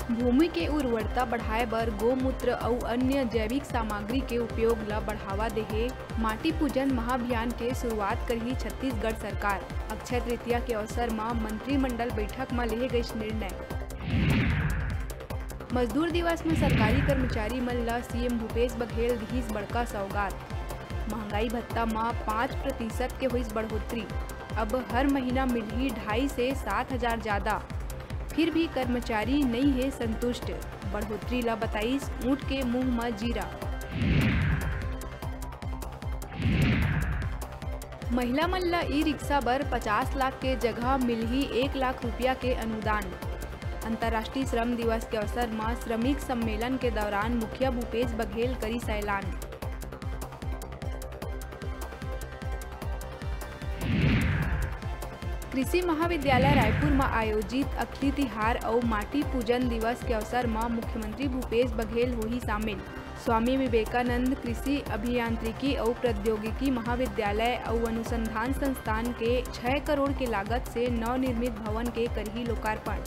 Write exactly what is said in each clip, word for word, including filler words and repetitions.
भूमि के उर्वरता बढ़ाए बर गोमूत्र अउ अन्य जैविक सामग्री के उपयोग ल बढ़ावा देहे माटी पूजन महाभियान के शुरुआत करही छत्तीसगढ़ सरकार। अक्षय तृतीया के अवसर म मंत्रिमंडल बैठक म लेहे गइस निर्णय। मजदूर दिवस म सरकारी कर्मचारी मन ल सीएम भूपेश बघेल दिहिस बड़का सौगात। महंगाई भत्ता म पाँच प्रतिशत के होइस बढ़ोतरी। अब हर महीना मिलही ढाई से सात हजार जादा। फिर भी कर्मचारी नइ हे संतुष्ट। बढ़ोतरी ल बताइस ऊंट के मुंह म जीरा। महिला मन ल ई रिक्शा बर पचास लाख के जगह मिलही एक लाख रुपया के अनुदान। अंतर्राष्ट्रीय श्रम दिवस के अवसर म श्रमिक सम्मेलन के दौरान मुखिया भूपेश बघेल करिस ऐलान। कृषि महाविद्यालय रायपुर म आयोजित अक्ति तिहार अउ माटी पूजन दिवस के अवसर म मुख्यमंत्री भूपेश बघेल होही शामिल। स्वामी विवेकानंद कृषि अभियांत्रिकी अउ प्रौद्योगिकी महाविद्यालय अउ अनुसंधान संस्थान के छह करोड़ के लागत से नवनिर्मित भवन के करही लोकार्पण।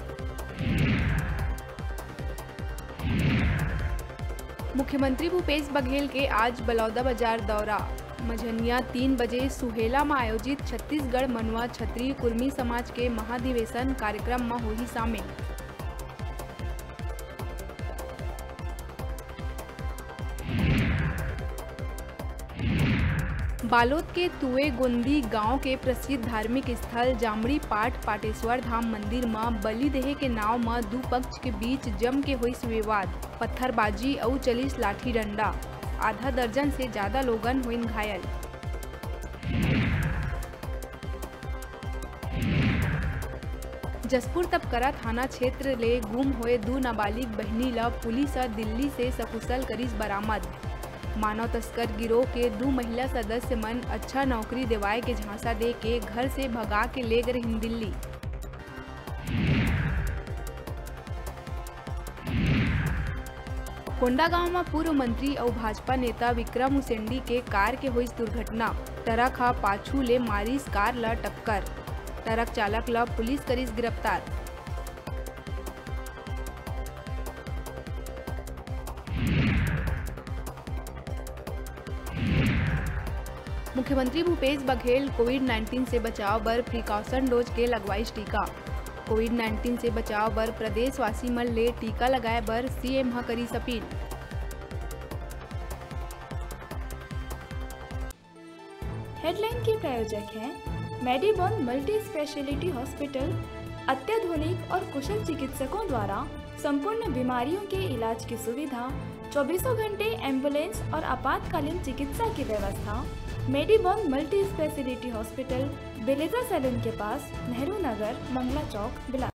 मुख्यमंत्री भूपेश बघेल के आज बलौदाबाजार दौरा। मझनिया तीन बजे सुहेला म आयोजित छत्तीसगढ़ मनुआ छतरी कुर्मी समाज के महाधिवेशन कार्यक्रम म होही शामिल। बालोद के तुएगोंदी गांव के प्रसिद्ध धार्मिक स्थल जामड़ी पाट पाटेश्वर धाम मंदिर म बलि देहे के नाव म दू पक्ष के बीच जम के होइस विवाद। पत्थरबाजी अउ चलिस लाठी डंडा। आधा दर्जन से जादा लोगन होइन घायल। जशपुर तपकरा थाना क्षेत्र ले गुम होए दू नाबालिग बहिनी ल पुलिस ह दिल्ली से सकुशल करिस बरामद। मानव तस्कर गिरोह के दू महिला सदस्य मन अच्छा नौकरी देवाए के झांसा दे के घर से भगा के ले गे रहिन दिल्ली। कोंडागांव म पूर्व मंत्री अउ भाजपा नेता विक्रम उसेंडी के कार के होइस दुर्घटना। ट्रक ह पाछू ले मारिस कार ल टक्कर। ट्रक चालक ल पुलिस करिस गिरफ्तार। मुख्यमंत्री भूपेश बघेल कोविड नाइंटीन से बचाव बर प्रिकॉशन डोज के लगवाइस टीका। कोविड नाइंटीन से बचाव बर प्रदेशवासी मन ले टीका लगाए बर सीएम ह करिस अपील। हेडलाइन के प्रायोजक हैं मेडीबॉन मल्टी स्पेशलिटी हॉस्पिटल। अत्याधुनिक और कुशल चिकित्सकों द्वारा संपूर्ण बीमारियों के इलाज की सुविधा, चौबीसों घंटे एम्बुलेंस और आपातकालीन चिकित्सा की व्यवस्था। मेडीबॉन मल्टी स्पेशलिटी हॉस्पिटल, बेलेजा सैलून के पास, नेहरू नगर, मंगला चौक, बिलासपुर।